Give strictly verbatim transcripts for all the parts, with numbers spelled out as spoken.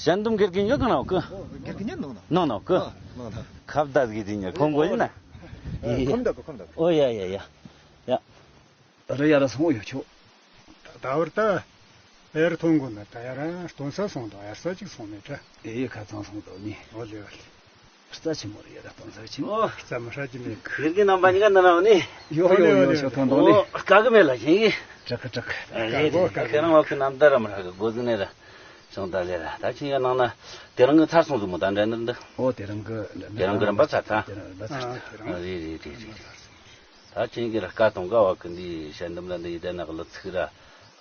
ཞལ་འདུམ་དགེ་རྒན་ཡོད་གི་ནང་གི། དགེ་རྒན་ནང་ན། ནང་ན་གི། ནང་ན། ཁབ་ད་གི་དེ་ཉེ་ཁོང་གོ་ཡིན་ན། ཁོམ་ད་གི་ཁོམ་ད་གི། ཨོ་ཡ་ཡ་ཡ། ཡ། རི་ཡ་ར་སོང་ཡོད་ཆོག་ད་བར་ད། ཨེ་ར་ཐོན་གོ་ན་ད་ཡ་ར་སྟོན་ས་སོང་དང་ཡར་ས་ཅིག་སོང་མེད་ད། ཨེ་ཡ་ཁ་ཚང་སོང་དང་ནི། ཨོ་ལེ་ཨོ་ལེ། རྩ་ཆེན་མོ་རེད་ཡ་ད་སྟོན་ས་ཆེན་མོ། ཨོ་རྩ་མི་ཧྲ་གི་མེད་གི། ཡིར་གི་རྣམ་པ་གཉིས་ཀ་འདི་ན་ནི། ཡོ་ཡོ་ཡོ་ཤོ་ཐོན་དང་ནི། ཨོ་དཀའ་གི་མེད་ལ་ཞིང་གི། དྲག་གི་དྲག་གི། ཨ་རེད་རེད། ཁྱེད་རང་བ་ཁི་ནམ་ད་ར་མི་ཧྲ་གི་འགོ་ཟིག་ནས་ར། ཤོང་ད་ལེ་ར་ད་ཆིན་ཡ་ནང་ན། དེ་རང་གི་ཚར་སོང་ཟིག་མོ་ད་འདྲ་འདི་འདི། ཨོ་དེ་རང་གི་འདྲ་འདྲ། དེ་རང་གི་རིམ་པ་ཚར་ཚར། དེ་རང་རིམ་པ་ཚར་ཚར། ཨ་རེད་རེད་རེད་རེད། ད་ཁྱེད་ཀྱི་ར་སྐལ་གཏོང་ག་བ་ཀི་འདི་ཞལ་འདུམ་ལ་འདི་ཡི་དེ་ན་གི་ལི་ཚིག་ར།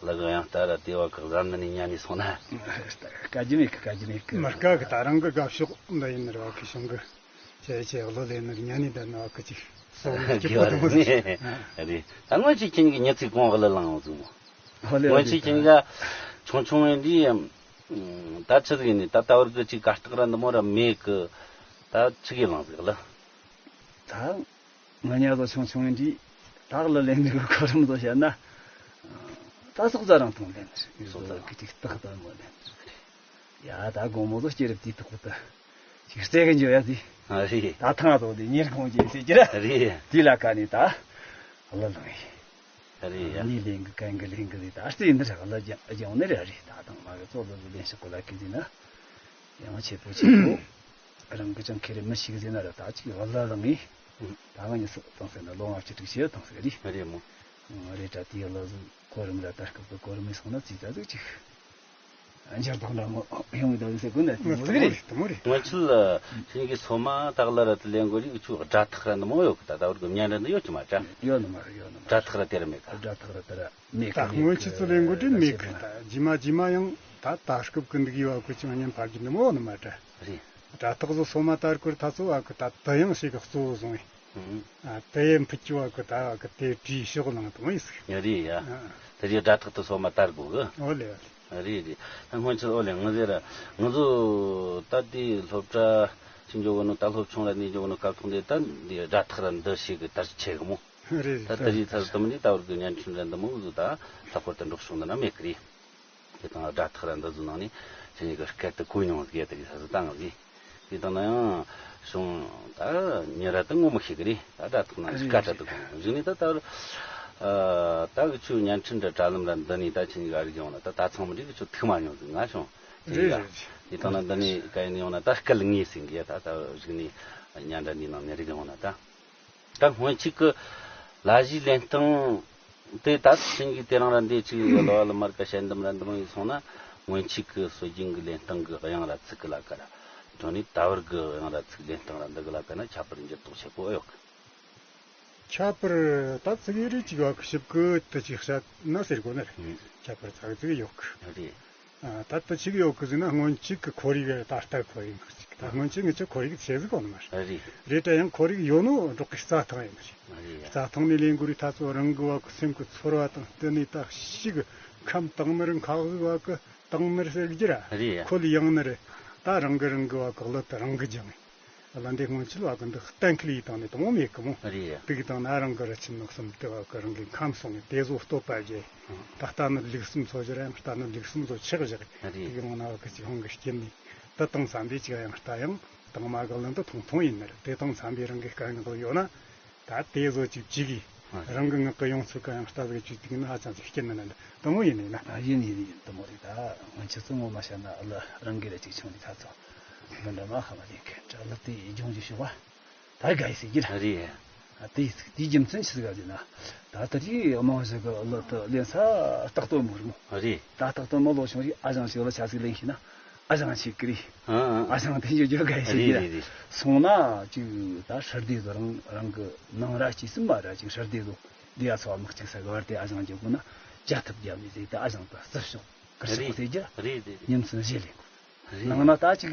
ལི་གི་ཡང་ལྟ་ར་དེ་བ་ཀི་གཟབ་ནི་ནི་ཉན་ནི་སོང་ན། དཀའ་རྒྱུ་མེད་ཀི་དཀའ་རྒྱུ་མེད་ཀི། མི་དཀའ་གི། ད་རང་གི་དགའ་ཕྱོགས་འདི་ཡིན་ནི་ར་བ་ཀི་བྱུང་གི། ཆེ་ཆེ་གླུ་ལེན་ནི་ཉན་ནི་འདི་ནི་བ་ཀི་ཅིག་སོང་ནི་སྐྱིད་པོ་དང་། རེད། ད་སྔོན་ཆད་ཁྱེད་ཀྱི་ཉི་ཚིག་གོང་གི་ལི་ལང་འོང་ཟིག་མོ། ཧོ་ལེ་ཧོ་སྔོན་ལེ། ཆད་ཁྱེད་ཀྱི་ཆུང་ཆུང་ཡིན་དུས། ད་ཆི་ཟིག་ནི་ད་ལྟ་བར་གི་ཅིག་གར་སྟེགས་ར་འདི་མོ་ར་མེད་གི། ད་ཆི་གི་ལང་ཟིག་ལ། ད་ང་ཉ་ཚོ་ཆུང་ཆུང་ཡིན་དུས་ད་གླུ་ལེན་ནི་གི་གོ་རིམ་ཚོ་བཤད་ན། ད་སོག་རྩ་རང་ཐོང་ལེན་ནི་རེད། སོག་རྩ་གི་ཅིག་སྟག་ལྟ་མོ་ལེན་ནི་རེད། ཡ་ད་དགོང་མོ་ཚོ་སྐྱེ་རབས་དུས་ཐོག་ཏུ་ཅིག་རྩེ་གི་འཇོ་ཡ་ཟིག་ཨ་རེད། ད་ཐང་ཚོ་དེ་ཉེར་གོང་ཅན་ཟེར་གྱི་ར། རེད། དེ་ལ་ཀ་ནི་ད་གླུ་ལང་ཡིན། རེད་ཡ། ནི་ལེན་གི་གན་གི་ལེན་གི་རེད། ད་ཨ་རྩེ་འདི་ར་གླུ་སྦྱང་སྦྱང་ནི་རེད། རེད། ད་དང་མ་གི་ཚོ་ལོ་ལེན་ཤོག་གོ་ལ་ཀི་ཟིན་ན། ཡང་ཆེ་པོ་ཆེ་པོ། རང་གི་ཅང་ཁེ་རེ་མི་ཤིག་ཟིན་ན་ར་ད་ཅིག་གླུ་ལང་ངི། ད་ང་ཉི་སུ་དང་ཟེར་ན་ལོ་ལྔ་བཅུ་དྲུག་ཅུ་དང་ཟེར་རེད། རེད་མོ། རེད་ད་དེ་གླུ་ཟིན་གོ་རིམ་ར་ད་སྐབས་གི་གོ་རིམ་མི་སོང་ན་ཙི་ད་ཟིག་ཅིག་འགྱུར་ལྡོག་འདྲ་མོ་ཡོང་གི་འདུག་ཟེར་དགོས་ན་དེ་མོ་ཟིག་རེད། དེ་མོ་རེད། སྔོན་ཆད་ཁྱེད་ཀྱི་སོ་མ་ད་གླུ་ར་དེ་ལེན་དགོས་རིགས་ཆུ་སྒྲ་ཐག་ར་འདི་མོ་ཡོད་གི། ད་ད་བར་གི་སྙན་ར་འདི་ཡོད་ཀྱི་མ་འདྲ། ཡོད་ནི་མ་རེད། ཡོད་ནི་མ་རེད། སྒྲ་ཐག་ར་དེ་ར་མེད་གི། སྒྲ་ཐག་ར་དེ་ར་མེད་གི། ད་སྔོན་ཆད་ཚོ་ལེན་དགོས་དྲན་མེད་གི། ད་རྗེས་མ་རྗེས་མ་ཡང་ད་ད་སྐབས་གི་འདུག་ཡོད་གི་ཅང་སྙན་ཕབ་རྒྱུ་འདི་མོ་ནི་མ་འདྲ། རེད། སྒྲ་ཐག་ཚོ་སོ་མ་དར་གོར་ད་ཚོ་བ་གི་ད་དུ་ཡང་ཞིག་གི་གཙོ་བོ་བཟུང་བས། ཨ་དེ་ཡན་ཕུད་ཀྱི་བ་གི་ད་བ་གི་དེ་བྲིས་ཕྱོགས་ནང་དུ་མི་ཟིག་ཡ་རེད་ཡ། ཨ། དེ་རིགས་སྒྲ་ཐག་ཏུ་སོ་མ་དར་དགོས་གི། ཨོ་ལེ་ཨོ་ལེ། རེད་རེད། ད་སྔོན་ཆད་ཨོ་ལེ་ང་ཟེར་ར་ང་ཚོ་ད་དེ་སློབ་གྲྭ་ཅི་འཇོག་གི་ནོ། ད་སློབ་ཆུང་ལ་ནས་འཇོག་གི་ནོ་སྐབས་ཐོག་འདི་ད་འདི་སྒྲ་ཐག་ར་འདི་ཞིག་གི་དར་ཆེ་གི་མོ། རེད་རེད། ད་དེ་རིགས་ཚར་དུ་མི་འདི་ད་བར་གི་བརྙན་འཕྲིན་ར་འདི་མོ་ཟིག་ད་ལྷག་པར་དུ་འབྲོག་གཞུང་འདི་ན་མེད་གི་རེད། དེ་དང་སྒྲ་ཐག་ར་འདི་ཚོ་ནང་ནས་ཁྱེད་གཉིས་ཀྱི་སྐད་དུ་གོ་མྱོང་ཟིག་ཡ་དེ་གི་ས་ས་བཏང་ཟིག་དེ་དང་ན་ཡང་བྱུང་ད་ཉེ་ར་དུ་ངོ་མི་ཤེས་གི་རེད། ད་སྒྲ་ཐག་ནང་གི་སྐད་སྒྲ་དུ་གོ་གཞུག་ནས་ད་ད་ད་གི་ཆུ་བརྙན་འཕྲིན་འདྲ་དྲ་ལམ་ར་འདི་ནས་ད་ཁྱེད་གཉིས་ཀ་རིག་ཡོང་ན་ད་ད་ཚང་མི་རིག་གི་ཆུ་ཐུག་མ་མྱོང་ཟིག་ང་བྱུང་དེ་ཡ་དེ་དང་ན་འདི་ནས་ག་ཡིན་ཡོང་ན་ད་སྐད་ངེས་ཟིན་གི་ཡ། ད་ད་གཞུག་ནས་ཉན་འདྲ་འདི་ནང་ནས་རིག་ཡོང་ན་ད། ད་སྔོན་ཆད་ཀྱི་ལ་གཞས་ལེན་སྟངས་དེ་ད་ཕྱིན་གྱི་དེ་རིང་ར་འདི་ཅིག་ལོ་ལ་མར་ཀ་ཞལ་འདུམ་ར་འདུམ་ཡིན་སོང་ན། སྔོན་ཆད་ཀྱི་སྲོལ་རྒྱུན་གྱི་ལེན་སྟངས་ཀྱི་དབྱངས་ར་ཚིག་གི་ལ་ཀ་ར་འགྲོ་ནས་ད་བར་གྱི་དབྱངས་ར་ཚིག་ལེན་སྟངས་ར་འདི་གི་ལ་ཀ་ན་ཁྱད་པར་འགྱུར་ལྡོག་ཆེ་པོ་ཨེ་ཡོད་གི། ཁྱད་པར་ད་ཚིག་ཡིག་རིགས་ཅིག་བ་གི་ཞིབ་ཀི་དུ་ཅིག་བཤད་ན་ཟེར་དགོས་ནི་རེད། ཁྱད་པར་ཚ་གི་ཚིག་ཡོད་གི། རེད། ད་ལྟ་ཆིག་ཡོད་གི་ཟེར་ན་སྔོན་ཆད་ཀྱི་ཁོར་ཡུག་ད་ལྟ་ཁོར་ཡུག་ཅིག་ད་སྔོན་ཆད་ངི་ཆོ་ཁོར་ཡུག་ཆེ་ཟིག་གོ་ནི་མ་རེད། རེད། རེད་ད་ཡང་ཁོར་ཡུག་ཡོད་ནོ་འབྲོག་གི་རྩྭ་ཐང་ཡིན་ནི་རེད། རེད། རྩྭ་ཐང་ནས་ལེན་དགོས་རིགས་ད་ཚོ་རང་གི་བ་གི་སེམས་གི་ཚོར་བ་དང་བསྟུན་ནས་ད་ཤི་གི་ཁམས་དྭངས་ནི་རེད། ཁ་གི་བ་གི་དྭངས་ནི་རེད་ཟེར་གི་ར། རེད། ཁོལ་ཡང་ནི་རེད། ད་རང་གི་རང་གི་བ་གི་གླུ་ད་རང་གི་སྦྱངས་ནས། ལ་འདི་སྔོན་ཆད་བ་གི་འདི་གཏན་འཁེལ་ཡིས་བཏང་ནས་དང་མེད་གི་མོ། རེད། དེ་གི་དང་ན་རང་གི་ར་ཁྱིམ་ནག་གསུམ་དེ་བ་གི་རང་གི་ཁམས་སོང་ནས་དེ་ཚོ་བསྟོད་པ་བརྒྱབ། ད་ལྟ་ནི་ལུགས་གསུམ་ཚོ་ཞིག་ར་ཡང་ལྟ་ནི་ལུགས་གསུམ་ཚོ་ཆག་བཞག་རེད། དེ་གི་ངང་ན་བ་གི་ཅིག་ཧོང་གི་རྐྱེན་ནས་དེ་དང་འཚམ་པའི་ཅིག་ཡང་ལྟ་ཡང་དང་མ་གི་ལ་འདི་ཐུང་ཐུང་ཡིན་ནི་རེད། དེ་དང་འཚམ་པའི་རང་གི་དཀའ་ངལ་ཡོད་ན། ད་དེ་བཟོ་ཅིག་ཅིག་གིས། ཨ། རང་གི་ངག་གི་ཡོང་ཚུལ་ག་ཡང་ལྟ་ཟིག་ཅིག་ཏིག་ན་ཧ་ཅང་ཅིག་སྐྱིད་ནི་ནི་འདི་མོ་ཡིན་ནི་ན། ཨ་ཡིན་ཡིན་ཡིན་དུ་མོ་རེད། ད་སྔོན་ཆད་ཚོ་ངོ་མ་བཤད་ན་ཨ་ལ་རང་གི་རེད་ཅིག་ཆུང་ནི་ད་ཚོ་འདི་འདྲ་མ་ཧ་མ་ཡིན་མཁན་ད་ལ་དེ་ཡི་ལྗོངས་ཀྱི་ཤོག་བ་ད་དགའ་ཡི་ཟེར་གྱི་ར། རེད། ཨ་དེ་དེའི་རྒྱུ་མཚན་ཆི་ཟིག་ག་ཟེར་ན། ད་ད་དེའི་རྨང་གཞི་གི་ཨ་ལ་དུ་ལེན་ས་རྟག་ཏུ་མོ་རེད་མོ། རེད། ད་རྟག་ཏུ་མོ་ལོ་ཆུང་རེད། ཨ་ཞང་ཞིག་ལ་ཆ་ཟིག་ལེན་ཤེས་ན། ཨ་ཞང་ཆེ་གི་རེད། ཨ་ཨ། ཨ་ཞང་དེ་འཇོ་འཇོ་ག་ཡི་ཟེར་གི་རེད། རེད་རེད། སོང་ན་ཅིག་ད་ཧྲི་སྡེ་ཚོ་རང་རང་གི་ནང་ར་སྐྱེས་སུ་མ་ར་ཅིག་ཧྲི་སྡེ་ཚོ་འདི་ཡ་ཚོ་བ་དམག་ཅིག་ས་གི་བར་དེ་ཨ་ཞང་འཇོ་དགོས་ན་བཅའ་ཐབས་རྒྱབ་ནས་ཟེར། ད་ཨ་ཞང་ད་རྩིབ་ཤོག་གི་ཤོག་ཟེར་གི་ར། རེད་རེད་རེད། ཉིན་མཚན་བཞེས་ལེན་དགོས། རེད། ནང་ན་ད་ཅིག་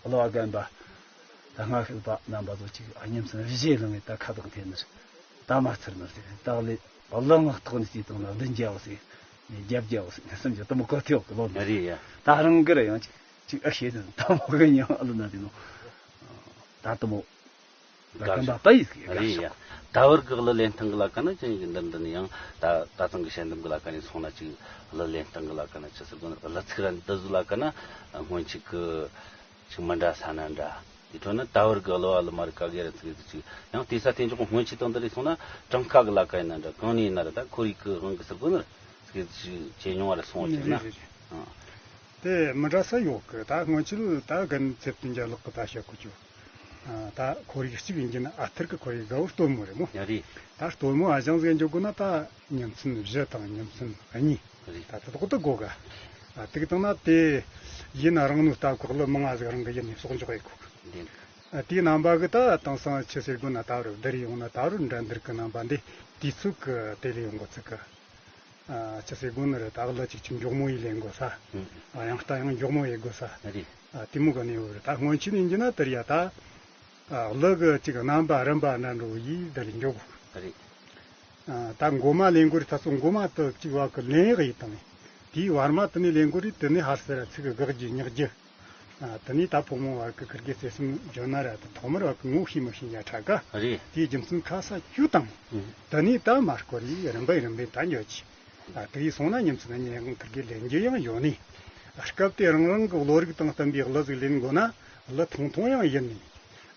གླུ་བ་རྒན་པ་ད་སྔ་ཤོས་པ་རྣམ་པ་ཚོ་ཅིག་ཨ་ཉིན་མཚན་བཞེས་ལེན་ནས་ད་ཁ་དོག་འཐེན་ནི་ད་མ་ཚར་ནི་ཟེར། ད་ལེ་གླུ་ངག་ཐོག་ནས་བརྩིས་བཏང་ན་བདུན་རྒྱལ་བོ་ཟེར་ནས་རྒྱབ་རྒྱལ་བོ་ཟེར་ནས་སུམ་རྒྱལ་དུ་མོ་གོ་ཐེའོ་གི་ལོ་ནི། རེད་ཡ། ད་རང་གི་ར་ཡང་ཅིག་ཅིག་ཨ་ཤེས་དུ་དུ་མོ་གི་ཉང་ཨ་ལུ་ན་དེ་ནོ། ད་དུ་མོ། ད་དགའ་གམ་པ་པ་ཡིས་ཀྱི་དགའ་རེད་ཤོག་ཡ། ད་བར་གི་གླུ་ལེན་སྟངས་གི་ལ་ཀ་ན་ཅན་གི་འདིར་འདི་ནི་ཡང་ད་ད་ཐེངས་གི་ཞལ་འདེམས་གི་ལ་ཀ་ནས་སོང་ན་ཅིག་གླུ་ལེན་སྟངས་གི་ལ་ཀ་ན་ཅི་ཟེར་དགོས་ན། གླུ་ཚིག་ར་འདི་ཟུ་ལ་ཀ་ན་སྔོན་ཆད་གི་ཅིག་མི་འདྲ་ས་ན་འདྲ། དེ་འཕྲོ་ན་ད་བར་གི་གླུ་བ་གླུ་མ་རི་ཀ་གེ་ར་ཚིག་ཅིག་ཡང་དེ་ས་དེ་འཇོག་སྔོན་ཆད་དང་འདི་རེད་སོང་ན་གྲངས་ཀ་གི་ལ་ཀ་ཡིན་ན་འདྲ། གང་ནས་ཡིན་ན་ར་ད་ཁོར་ཡུག་གི་དབང་གི་ཟེར་དགོས་ན་ཚིག་ཅིག་ཇེ་ཉུང་བ་ར་སོང་བ་ཅིག་ན། རེད་རེད་རེད། ཨ། དེ་མི་འདྲ་ས་ཡོད་གི། ད་སྔོན་ཆད་ད་རྒན་ཚེ་བརྟན་རྒྱལ་ལགས་གི་ད་བཤད་གོ་ཅོ། ཨ། ད་ཁོར་ཡུག་གཅིག་ཡིན་གྱི་ན་ཨ་ཐུར་གི་ཁོར་ཡུག་དགའ་བོ་སྟོན་མོ་རེད་མོ། ཡ་རེད། ད་སྟོན་མོ་ཨ་ཞང་ཟིག་འཇོག་དགོས་ན་ད་ཉིན་མཚན་བཞི་དང་ཉིན་མཚན་གཉིས། རེད། ད་དེ་དག་ཏུ་དགོ་ག་ཨ། དེ་གི་སྟེང་ན་དེ་ཡིན་རང་ནུས་ལྟ་ཁོག་ལ་མང་ང་ཟིག་རང་གི་ཡིན་ནས་གསོག་འཇོག་ཡེ་ཁོག་འདི་འདུག་ཨ། དེའི་རྣམ་པ་གི་ད་དེང་སང་ཆི་ཟེར་དགོས་ན་ད་རུ་བསྡུར་ཡོང་ན་ད་རུ་འགྲན་བསྡུར་གི་རྣམ་པ་འདི་དུས་ཚོད་གི་དེ་ལས་ཡོང་གོ་ཚིག་གི་ཨ། ཅི་ཟེར་དགོས་ནི་རེད། ད་གླུ་ཅིག་ཅིག་མགྱོགས་མོ་ཡིས་ལེན་དགོས་ས། ཨ། ཡང་ལྟ་ཡང་མགྱོགས་མོ་ཡིས་དགོས་ས། རེད། ཨ། དེ་མོ་ག་ནས་ཡོད་རེད། ད་སྔོན་ཆད་ཡིན་གྱི་ན་དེར་ཡ་ད། ཨ། གླུ་གི་ཅིག་རྣམ་པ་རིམ་པ་འདྲ་འགྲོ་ཡིས་དེར་འཇོག་དགོས། རེད། ཨ། ད་མགོ་མ་ལེན་དགོས་རེད། ད་སོ་མགོ་མ་དུ་ཅིག་བ་གི་ལེན་ཡག་ཡིས་དང་། དེའི་བར་མ་དུ་ནས་ལེན་དགོས་རེད། དེ་ནས་ཧར་སེ་ར་ཚིག་གི་དགག་རྒྱུ་རྙེག་རྒྱུ། ཨ། དེ་ནས་ད་ཕོ་མོ་བར་གི་ཁིར་གེ་བརྩེ་སེམས་འཇོན་ན་ར་ད་ཐོག་མར་བར་གི་ངོ་ཤེས་མི་ཤེས་ཡ་ཁྲ་ག་རེད། དེའི་རྒྱུ་མཚན་ཁ་ས་བཅུ་དང་། ཨུ། དེ་ནས་ད་མར་སྐོར་ཡིས་རིམ་པས་རིམ་པས་ད་འགྱོ་ཅི། ཨ། དེ་ཡིས་སོང་ན་ཉིན་མཚན་གཉིས་ཡང་ཁིར་གེ་ལེན་རྒྱུ་ཡང་ཡོད་ནི། ཨ། སྐབས་དེ་རང་རང་གི་བློ་རིག་དང་བསྟུན་པའི་གླུ་ཟིག་ལེན་དགོས་ན་གླུ་ཐུང་ཐུང་ཡང་ཡིན་ནི།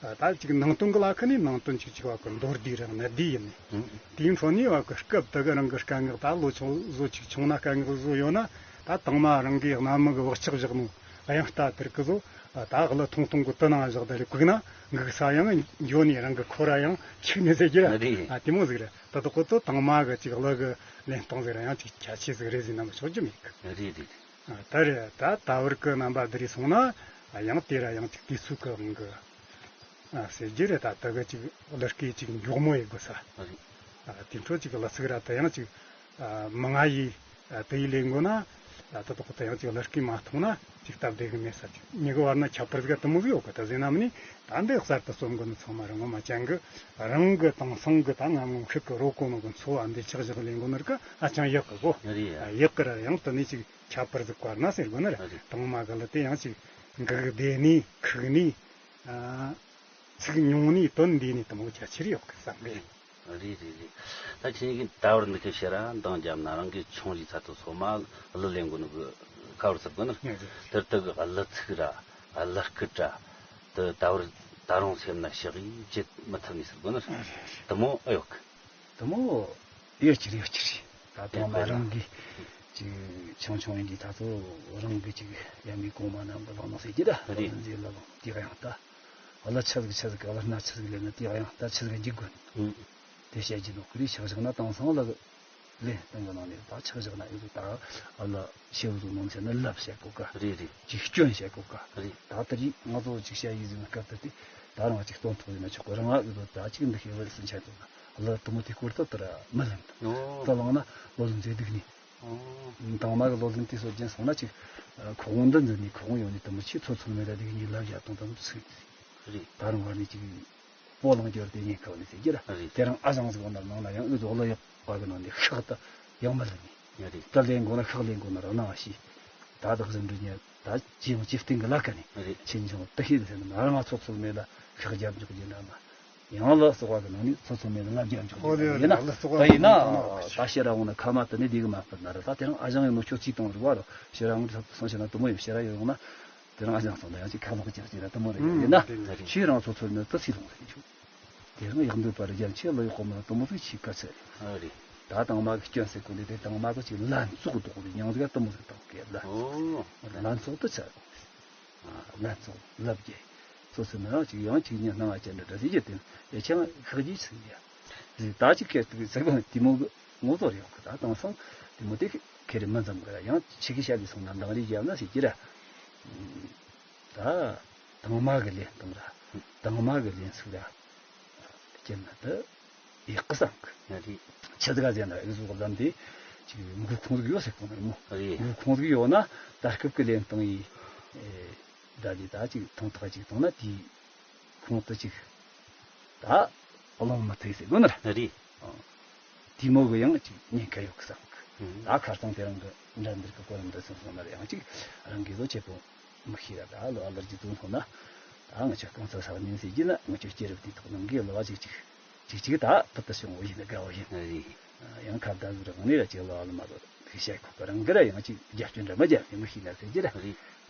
ཨ། ད་ཅིག་ནང་དོན་གི་ལ་ཁ་ནས་ནང་དོན་ཅིག་ཅིག་བ་གི་མདོར་བསྡུས་རང་ནི་བསྡུས་ཡིན་ནི། ཨུ། དེའི་འཕྲོ་ནས་བ་གི་སྐབས་དེ་གི་རང་གི་སྐད་ངག་ད་ལོ་ཆུང་བཟོ་ཅིག་ཆུང་ན་སྐད་ངག་བཟོ་ཡོད་ན་ད་དང་མ་རང་གི་རྣམ་མི་གི་བག་ཆགས་བཞག་ནོ། ཨ། ཡང་ལྟ་དེར་ཀི་བཟོ། ཨ། ད་གླུ་ཐུང་ཐུང་གི་དུ་ནང་བཞག་དེ་ལས་བཀུག་ན་འགུག་ས་ཡང་འགྱོ་ནས་རང་གི་ཁོ་ར་ཡང་ཆིག་ནས་ཟེར་གྱི་ར། རེད། ཨ། དེ་མོ་ཟིག་རེད། ད་དུ་ཁོ་ཚོ་དང་མ་གི་ཅིག་གླུ་གི་ལེན་སྟངས་ཟིག་ར་ཡང་ཅིག་ཁྱད་ཆོས་ཟིག་རེད་ཟེར་ན་མི་ཆོག་རྒྱུ་མེད་གི། རེད་རེད་རེད། ཨ། ད་རེད། ད་ད་བར་གི་རྣམ་པ་འདི་རེད་སོང་ན། ཨ། ཡང་དེ་ར་ཡང་ཅིག་དུས་ཚོད་གི་དབང་གི། ཨ། ཟེར་རྒྱུ་རེད། ད་ད་གི་ཅིག་གླུ་སྐད་ཅིག་མགྱོགས་མོ་ཡེ་དགོས་ས། རེད། ཨ། དེ་འཕྲོ་ཅིག་གླུ་ཚིག་ར་ད་ཡང་ཅིག་ཨ། མང་ང་ཡིས། ཨ། དེ་ཡི་ལས་འགོ་ན། ཨ། དེ་དག་ད་ཡང་ཅིག་གླུ་སྐད་མ་ཐོང་ན་ཅིག་སྟབས་བདེ་གི་མེད་ས། ཅིག་མྱི་གི་བར་ན་ཁྱད་པར་ཟིག་དེ་མོ་ཟིག་ཡོད་གི། ད་ཟེར་ན་མིན་ནི་ད་འདི་གསར་དུ་རྩོམ་གི་ནི་ཚང་མ་རང་ངོ་མ་ཅན་གི་རང་གི་དེང་སང་གི་ད་ང་ངོ་ཤུགས་གི་རོ་གོ་ནོ་གི་འཚོ་བ་འདི་ཆགས་བཞག་ལས་འགོ་ནི་ར་གི་ཨ་ཅང་ཡག་གི་གོ། རེད། ཨ། ཡག་གི་ར་ཡང་དེ་ནི་ཅིག་ཁྱད་པར་ཟིག་བཀར་ན་ཟེར་དགོས་ནི་ར། རེད། དང་མ་གི་གླུ་དེ་ཡང་ཅིག་འགུག་བདེ་ནི་ཁུག་ནི། ཨ། ཚིག་ཉུང་ནི་དོན་འདི་ནི་དེ་མོ་རྒྱ་ཆེར་ཡོད་གི་བསམ་གི། རེད་རེད་རེད། ད་ཁྱེད་ཀྱིས་ད་བར་འདི་གི་ཕྱིར་ར་འདང་བརྒྱབ་ན་རང་གི་ཆུང་རིགས་ཚ་ཐོ་སོ་མ་གླུ་ལེན་དགོས་ནི་གི་ཁ་བར་ཟེར་དགོས་ནི། ངས་ཟེར། དེར་དུ་གི་གླུ་ཚིག་ར་གླུ་སྐད་ར་དུ་ད་བར་ད་རུང་སེམས་ན་ཞག་ཡིས་བརྗེད་མི་ཐུབ་ནི་ཟེར་དགོས་ནི། ཨ། དེ་མོ་ཨེ་ཡོད་གི། དེ་མོ་ཡོད་ཀྱི་རེད། ཡོད་ཀྱི་རེད། ད་དང་མ་རང་གི་ཅིག་ཆུང་ཆུང་ཡིན་དུས་ད་ཚོ་རང་གི་ཅིག་ཡ་མའི་གོང་མ་རྣམ་པ་ལག་ན་ཟེར་གྱི་ད། རེད། ལག་ན་ཟེར་ལ་ལོ་དེ་ག་ཡང་ད། གླུ་ཆི་ཟིག་ཆི་ཟིག་གླུ་སྣ་ཆི་ཟིག་ལེན་ན་དེ་ག་ཡང་ད་ཆི་ཟིག་འཇིག་དགོས། ཨུ། དེ་བཤད་ཀྱི་འདུག་གི་རེད། ཆག་ཆག་ན་དེང་སང་ལ་ལེན་སྟངས་གི་ནང་ནས་ད་ཆག་ཆག་ན་ཡོད་ད། ཨ་ལ་ཤེའུ་ཟུག་ནང་བཤད་ན་ལབ་བཤད་གོ་ག་རེད་རེད། ཅིག་སྐྱོན་བཤད་གོ་ག་རེད། ད་དེ་རིགས་ང་ཚོ་ཅིག་བཤད་ཡིག་ཟིག་ན་སྐབས་དེ་དེ་ད་རང་ཅིག་སྟོན་ཐུབ་ཡིན་ན་ཆོག་གི། རང་ཨ་ཡོད་ད་ཅིག་འདི་ཤེས་བར་སུན་ཆད་འདུག་ན་ལ་དུ་མོ་དེ་སྐོར་ད་དེ་ར་མི་ལེན་འདུག་ཨོ། ད་ལང་ན་ལོ་ལོན་ཚེ་སྡུག་ནི། ཨོ། དང་མ་གི་ལོ་ལོན་དེ་སོ་ཅན་སོང་ན་ཅིག་ཁོ་བོ་འདི་འཛིན་ནི་ཁོ་བོ་ཡོང་ནི་དུ་མོ་ཆེ་ཚོ་ཚོ་མེད་ད་དེ་གི་ཉིད་ལབ་བཞག་དང་དུ་མོ་ཚིག་རེད། ད་རང་བར་ནི་ཅིག་སྤོ་ལངས་རྒྱུར་དེ་ཉེན་ཁ་བ་ནི་ཟེར་གྱི་ར། རེད། དེ་རིང་ཨ་ཞང་ཟིག་བ་ན་ནང་ན་ཡང་ཨུ་ཟོག་ལ་ཡག་པ་གི་ནང་ནས་ཤག་ཏུ་ཡང་མི་ལ་ནི། ཡ་རེད། ད་ལེན་དགོ་ན་ཤག་ལེན་དགོ་ན་ར་ནང་ཤི། ད་བདག་གཞན་འདྲི་ཉེ་ད་ཅི་ཡང་ཅི་སྟེང་གི་ལ་ཀ་ནི། རེད། ཆེན་ཆུང་དུ་ཤི་ཟེར་ན་ང་ཚོ་ཚོ་མེད་ལ་ཤག་རྒྱབ་འཇུག་རྒྱུ་འདྲ་མ། ཡང་ལ་སོགས་པ་གི་ནང་ནས་ཚོ་ཚོ་མེད་ལ་ལབ་རྒྱབ་འཇུག་རྒྱུ་འདྲ་ཡིན་ན། ད་ཡིན་ན་ད་ཤེ་ར་འོང་ན་ཁ་མ་དུ་ནི་འདི་གི་མ་ཕར་ན་ར། ད་དེ་རིང་ཨ་ཞང་ཡང་ནོ་ཆོ་ཚིག་གཏོང་རུ་བ་རོ་ཤེ་ར་འོང་དུ་སོང་ཤེ་ན་དུ་མོ་ཡིན་ཤེ་ར་ཡོང་ན། དེ་རིང་ཨ་ཞང་སོང་ན་ཡང་ཅིག་ཁ་ལོག་ཅིག་ཅིག་ར་དུ་མོ་རེ་ཡིན་ན། ཁྱེད་རང་ཚོ་ཚོ་ནི་ཙི་ཚིག་ལོང་རེ་ཆུ། དེ་རིང་ཡག་འདོད་པ་རེ་རྒྱ་ཆེ་ལོ་ཡག་གོ་མ་དུ་མོ་ཚིག་ཆིག་ཁ་ཚེ་རེད། ད་དང་མ་གི་སྐྱོན་ཟེར་གོ་ནི་དེ་དང་མ་གི་ཅིག་ལན་ཙོག་འདུག་རེ་ཡང་ཟིག་དུ་མོ་ཟིག་དང་གེ་ལ། ལན་ཙོག་ཏུ་ཆ། ལན་ཙོག་ལབ་རྒྱ། སོ་སོ་ནི་རང་ཅིག་ཡང་ཅིག་ཉན་སྣང་བ་ཅན་འདྲ་འདྲ་ཟིག་རྒྱ་དེ་ཡ་ཆང་ཤག་རྒྱུ་ཆི་ཟིག་ཡ། ཟིག་ད་ཅིག་ཁེ་ཏུ་ཟེར་གོ་དུ་མོ་གི་ངོ་ཚོར་ཡོད་གི། ད་དང་སང་དུ་མོ་དེ་ཁེ་རེ་མི་འཛམ་གི་ར་ཡང་ཆི་གི་ཤ་ལི་སོང་ན་འདང་རེ་རྒྱབ་ན་ཟེར་གྱི་ར། ད་དང་མ་གི་ལེན་སྟངས་ར་དང་མ་གི་ལེན་ཚུལ་ར་སྐྱེལ་ན་ད་ཡག་གི་བསམ་གི། ཡ་རེད། ཆི་ཟིག་ག་ཟེར་ན་ཨུ་ཟུག་ལམ་དེ་ཅིག་འགུལ་ཁུངས་ཟིག་ཡོད་ཟེར་གོ་ནི་མོ། རེད། འགུལ་ཁུངས་ཟིག་ཡོད་ན་ད་སྐབས་ཀྱི་ལེན་སྟངས་ཡི་ད་ལི་ད་ཅིག་ཐོང་ཐག་ཅིག་བཏང་ན་དེའི་ཁུངས་དུ་ཅིག་ད་གླེང་མི་ཐུབ་ཟེར་གོ་ནི་ར། རེད། དེ་མོ་གི་ཡང་ཅིག་ཉེན་ཁ་ཡོད་གི་བསམ་གི། ད་ཁ་སང་དེ་རིང་གི་འགྲན་བསྡུར་གི་གོ་རིམ་འདི་སོང་སོང་ན་ཡང་ཅིག་རང་གི་བཟོ་ཆེ་པོ་མི་ཤེས་ར། ད་ལོ་ཨ་ལར་གྱི་དུ་ཐོང་ན་ད་ ཨ་ང་ཆོ་རྐང་ཚ་ས་ཉིན་ཟེར་གྱི་ན་ང་ཆོ་སྐྱེས་རབས་དེ་ཐོག་ནང་གི་ལོ་བ་ཅིག་ཅིག་ཅིག་ཅིག་ད་ཕུ་ཏུ་བྱུང་བ་ཡིན་ན་དགའ་བ་ཡིན། ཨ་རེད། ཡང་ཁ་བརྡ་ཟུར་ངོ་ནས་ར་ཅིག་ལོ་བ་ལ་མ་ལོ་ཤ་ཁོ་གི་རང་གི་ར་ཡང་ཅིག་རྒྱབ་སྐྱོར་འདྲ་མ་རྒྱབ་ནས་མི་ཤེས་ན་ཟེར་གྱི་ར། ཨ་རེད།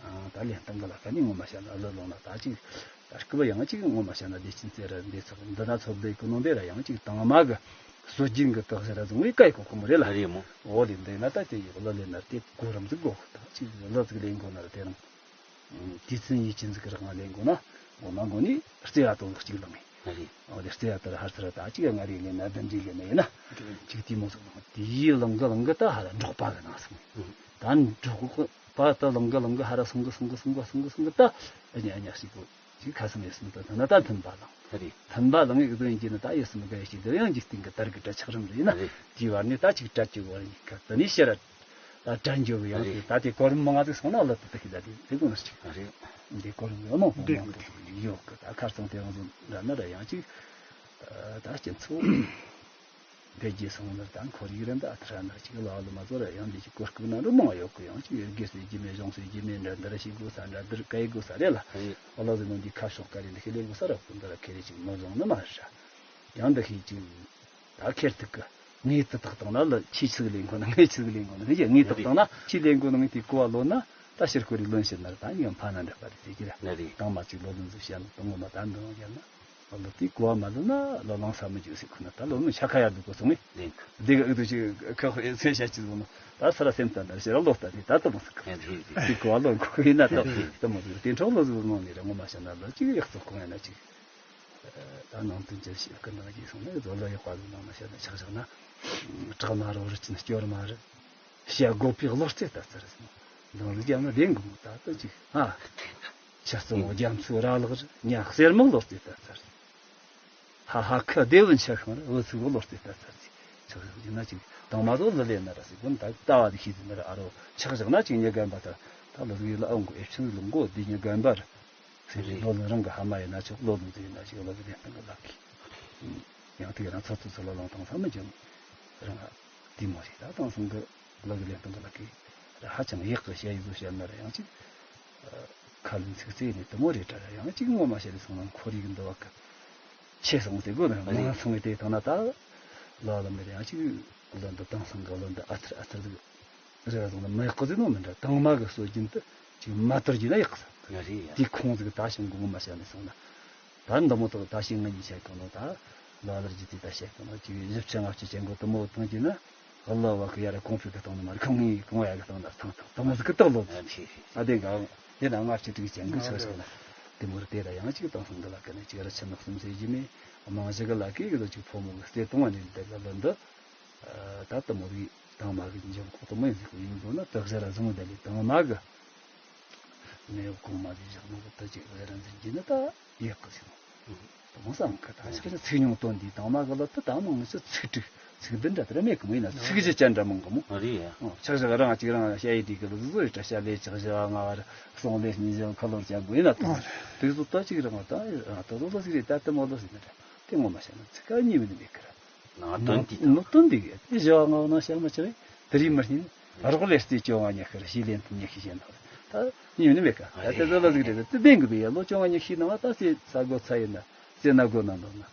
ད་ལེན་སྟངས་གི་ལ་ཁ་ནས་ངོ་མ་བཤད་ན་ལོ་ལོང་ན་ད་ཅིག་ད་སྐུ་བ་ཡང་ཅིག་ངོ་མ་བཤད་ན་བདེ་ཆེན་ཚེ་ར་འདི་ཚོགས་འདི་ན་ཚོགས་བདེ་གི་ནང་དེ་ར་ཡང་ཅིག་དང་མ་གི་སྲོལ་རྒྱུན་གི་དག་ཞིག་ར་བཟུང་བའི་སྐད་གོ་ཁོ་མོ་རེད་ལ། ཨ་རེད་མོ། འོ་ལེ་འདི་ན་ད་དེ་ཡི་ལོ་ལེན་ན་དེ་གོ་རམ་ཟིག་གོ་ད་ཅིག་ལོ་ཟིག་ལེན་གོ་ན་ར་དེ་རང་། དུས་ཚོད་ཡིད་ཀྱི་འཛུགས་རག་ང་ལེན་དགོས་ན་ངོ་མ་མགོ་ནས་རྩེ་བ་དང་ལོག་གཅིག་ལངས་ངེས། ཨ་རེད། འོ་དེ་རྩེ་བ་དེར་ཧར་ཚུར་ད་གཅིག་ང་རེ་ལེན་ན་བདུན་འདྲེ་ལེན་ན་ཡིན་ན། ཨ་རེད། གཅིག་དེ་མོ་ཟིག་ལངས་དེ་ཡིས་ལངས་གི་ལངས་གི་ད་ཧ་ལ་འབྲོག་པ་གི་ནང་སོང་། ཨུ། ད་འབྲོག་པ་ད་ལངས་གི་ལངས་གི་ཧ་ར་སོང་གི་སོང་གི་སོང་གི་སོང་གི་སོང་གི་ད་ཨ་ཉག་ཨ་ཉག་ཞིག་གོ་ཅིག་ཁ་སང་ཡིན་སོང་ད་ཐ་ན་ད་མཐུན་པ་ལངས། ཨ་རེད། མཐུན་པ་ལངས་ངེས་གི་དོན་ཡིན་གྱི་ན་ད་ཡིན་སོང་གི་ཡ་ཞིག་དེ་ཡང་འཇིག་རྟེན་གི་དར་གི་གྲ་ཆགས་རིམ་རེད་ཡིན་ན། ཨ་རེད། དེའི་བར་ནས་ད་ཅིག་གྲ་ཅིག་བར་ཡིན་ཁ་དེ་ནས་ཕྱིར། ད་དྲན་འཇོག་གི་ཡང་དེ་ད་དེ་གོ་རིམ་མང་ང་ཟིག་སོང་ན་ལ་དེ་དེ་ཤི་ད་དེ་དེ་གོ་ནི་ཅིག་ཨ་རེད། འདི་གོ་རིམ་ཡང་མང་པོ་འདི་མང་གོ་པོ་ཡོད་གི་ད་ཁར་སང་དེ་རང་བཟོ་འདྲ་ན་ར་ཡང་ཅིག་ད་སྤྱི་ཚོགས་འཕེལ་རྒྱས་སོང་ན་ད་ཁོར་ཡུག་རེ་འདི་ཨ་ཐུར་ན་ཅིག་ལ་ལ་མ་ཚོ་ར་ཡང་འདི་ཅིག་གོ་སྐབས་ན་འདི་མང་ཡོད་གི་ཡང་ཅིག་ཡོད་དགེ་ཟེར་རྒྱུ་མེད་གཞུང་ཟེར་རྒྱུ་མེད་འདྲ་འདི་ར་ཤི་དགོས་ས་འདྲ་འདིར་ག་ཡི་དགོས་ས་རེད་ལ། ཨ་རེད། ཨོ་ལ་ཟེར་ན་འདི་ཁ་ཕྱོགས་ག་རེ་འདི་ཤི་ལས་དགོས་ས་ར་ཁོ་འདི་ར་ཁེ་རེ་ཅིག་མ་བཟུང་ནི་མ་རེད་ཤ། ཡང་འདི་ཤི་ཅིག་ད་ཁེར་ཐུག་གི་ངས་དེ་དག་བཏང་ན་ལ་ཁྱི་ཆི་ཟིག་ལེན་དགོས་ན་ངས་ཆི་ཟིག་ལེན་དགོས་ན་ངས་ངས་དེ་བཏང་ན་ཁྱི་ལེན་དགོས་ན་ངས་དེ་གོ་བ་ལོན་ན་ད་ཕྱིར་ཁོ་རེ་ལོན་ཕྱིར་ན་ར་ད་ཡང་ཕ་ན་འདྲ་པ་རེད་ཟེར་གྱི་ར། ལ་རེད། དང་མ་ཅིག་ལོ་ལོན་ཟིག་བཤད་ན་དང་ངོ་མ་ད་འདི་ཡང་བཤད་ན་ལ་ལོ་དེ་གོ་བ་མ་ལོན་ན་ལོ་ལང་ས་མི་འཇུག་ཟེར་ཁོ་ན་ད་ལོ་ལོན་ཤ་ཁ་ཡར་འདུག་གོ་སོང་ངས་ལེན་གི་འདི་གི་ཨུ་དུ་ཅིག་ཁ་ཁོ་ཚེ་ཤ་ཅིག་ལོན་ན་ད་ས་ར་སེམས་ད་འདར་ཤེ་ར་ལོ་ད་དེ་ད་ལྟ་མོ་ཟིག་གི་ལེན་གི་དེ་གོ་བ་ལོན་གོ་ཡིན་ན་ད་ལྟ་མོ་ཟིག་དེ་འཕྲོག་ལོ་ཟིག་ལོན་ནས་ར་ངོ་མ་བཤད་ན་ལོ་ཅིག་ཡག་བཙོག་གོང་ཡིན་ན་ཅིག་ད་ནང་དོན་ཅི་ཞིག་གི་ནང་གི་སོང་ནས་བཟོ་ལ་ཡག་པ་ཟིག་ནང་ན་བཤད་ན་ཆགས་བཞག་ན། བྲག་མ་རུ་རི་ཆེན་སྐྱོར་མ་རུ། བཤད་དགོས་པའི་བློ་རྩེ་ལྟ་ཚར་སོང་། འདང་ཟིག་རྒྱབ་ན་བདེན་གི་མོ་ད་ལྟ་ཅིག་ཨ། ཆ་རྩང་རྒྱ་མཚོ་ར་ལག་རི་ཉ་གསེར་མོ་བློ་རྩེ་ལྟ་ཚར་སོང་། ཧ་ཧ་ཁ་བདེ་བོ་འཆར་ཤིང་ར་འུ་ཚུགས་བློ་རྩེ་ལྟ་ཚར་སོང་། ཆགས་བཞག་ཡིན་ན་ཅིག་དང་མ་རོ་ལི་ལས་ན་ར་སི་གོ་ད་ལྟ་བ་དེ་ཤེས་ཟིན་ན་ར་ཨ་རོ་ཆགས་བཞག་ན་ཅིག་ཉི་རྒན་པ་ད་ད་ལི་ཟིག་ལ་ཨང་གོ་ཨེ་ཕྱིན་ལུང་གོ་དེ་ཉི་རྒན་པ་ར། ཟེར་རེད། ལོ་ལོན་རང་གི་ཧ་མ་ཡིན་ན་ཆོག་ལོ་ལོན་ཟེར་ཡིན་ན་ཞིག་ལོ་ཟེར་ཡིན་སྟངས་ཀྱི་ལག་གི་ཡང་དེ་རང་ཚོ་ཚོ་ཚོ་ལ་ལོང་དང་ས་མི་འཇོན་རང་དེ་མོ་ཞིག་ད་དང་སང་གི་ལོ་གི་ལེན་སྟངས་ཀྱི་ལག་གི་ར་ཧ་ཅང་ཡག་གི་བཤད་ཡིག་བཟོ་བཤད་ན་ར་ཡང་ཅིག་ཁ་ལུན་ཚིག་རྩེ་ནས་དུ་མོ་རེད་དྲ་ར་ཡང་ཅིག་ངོ་མ་བཤད་ལས་སོང་ན་ཁོར་ཡུག་འདི་བ་གི་ཆེ་སོང་ཟེར་དགོས་ན་མང་སོང་བའི་དེ་དང་ན་ད་ལོ་ལོན་མེད་ཡང་ཅིག་ལོ་འདི་དང་སང་གི་ལོ་འདི་ཨ་ཐར་ཨ་ཐར་ཟིག་རེ་བ་བཟུང་ན་མི་ཡག་གི་ཟེར་ནོ་མི་འདྲ་དང་མ་གི་སྲོལ་རྒྱུན་དུ་ཅིག་མ་དར་རྒྱུ་ན་ཡག་གི་ཟེར། ཡ་རེད་ཡ། དེའི་ཁོང་ཟིག་ད་ཞིང་གི་ངོ་མ་བཤད་ནས་སོང་ན། ད་འདི་མོ་ཐོག་ད་ཞིང་ང་གཉིས་བཤད་གི་ནོ་ད་ལ་ལར་རྒྱུ་དེ་ད་བཤད་གི་ནོ་ཅིག་བཞི་བཅུ་ལྔ་བཅུ་ཅན་གོ་དུ་མོ་བཏང་རྒྱུ་ན་གླུ་བ་གི་ཡ་ར་གོང་འཕེལ་གི་བཏང་ནི་མ་རེད་ཁང་ངའི་གོང་ཡ་གི་བཏང་ན་ཐང་ཐང་དུ་མོ་ཟིག་གི་རྟགས་ལོ་ཡ་ཟིག་རེད་རེད། ཨ་དེ་ག་དེ་ན་ལྔ་བཅུ་དྲུག་ཅན་གི་ཆགས་ཤིག་ན་དེ་མོ་རེད་དེ་ད་ཡང་ཅིག་དང་སོང་གི་ལ་ཀ་ནས་ཅིག་ར་ཆུ་ནག་གསུམ་ཟེར་རྒྱུ་མེད་མང་ཞིག་གི་ལ་ཀའི་གི་ལོ་ཅིག་ཕོ་མོ་གི་རྩེ་གཏོང་བ་ནས་དེ་ག་ལོ་འདི། ད་ལྟ་མོ་རིགས་དང་མ་གི་འཇམ་ཁོག་ཏུ་མོ་ཡིན་ཟིག་ཡིན་དགོས་ན་དག་ཞར་བཟང་བ་ལས་དང་མ་གི་གནས་བབ་གོང་མ་གི་བཞག་ནོ་གི་ད་ཅིག་ལས་ར་འཛིན་གྱི་ནི་ད་ཡག་གི་ཟིན་དུང་སང་གི་ད་ཞིག་ནི་ཚིག་ཉུང་དོན་འདི་དང་མ་གི་ལ་ད་ད་མང་ཆེ་ཚིག་དྲུག་ཚིག་བདུན་འདྲ་དེ་ར་མེད་གི་མོ་ཡིན་ན་ཚིག་བཞི་ཅན་འདྲ་མང་གི་མོ། ཨ་རེད་ཡ། ཆག་ཞག་རང་གཅིག་རང་བཤད་ཡི་དྲིས་གི་ལ་བཟོ་ཡི་དྲ་བཤད་ལས་ཆག་ཞག་ང་བར་གསུང་ལས་སྙིང་རྗེ་ཁ་ལོར་ཅན་གོ་ཡིན་ན་དུང་དེ་བཟོ་ད་ཅིག་རང་ད་ད་བཟོ་ལ་ཟིག་རེད་ད་དེ་མོ་ལ་ཟིག་ནི་ར་དེ་ངོ་མ་བཤད་ན་ཚིག་ཀ་གཉིས་མིན་མེད་གི་ར། ནང་དོན་འདི་དང་། ནང་དོན་འདི་གི་དེ་བཞི་བ་ལྔ་བ་ནང་བཤད་མ་ཆེ་བས་དེ་རིགས་མི་སྙིང་རོགས་ལས་རྩེ་བཅོ་ལྔ་ཉི་ཤུ་ར་ཞིག་ལེན་ཐུབ་ཉི་ཤུ་བྱས་ན་ད་ཉིན་ནི་མེད་ཀ་ད་དེ་ཚོ་ལ་ཟིག་རེད་དེ་བདེན་གི་བས་ཡ་ལོ་བཅོ་ལྔ་ཉི་ཤུའི་ནང་ད་རྩེ་ས་སྒོ་ཚ་ཡིན་ན་རྩེ་ན་སྒོ་ན་འདོད་ན་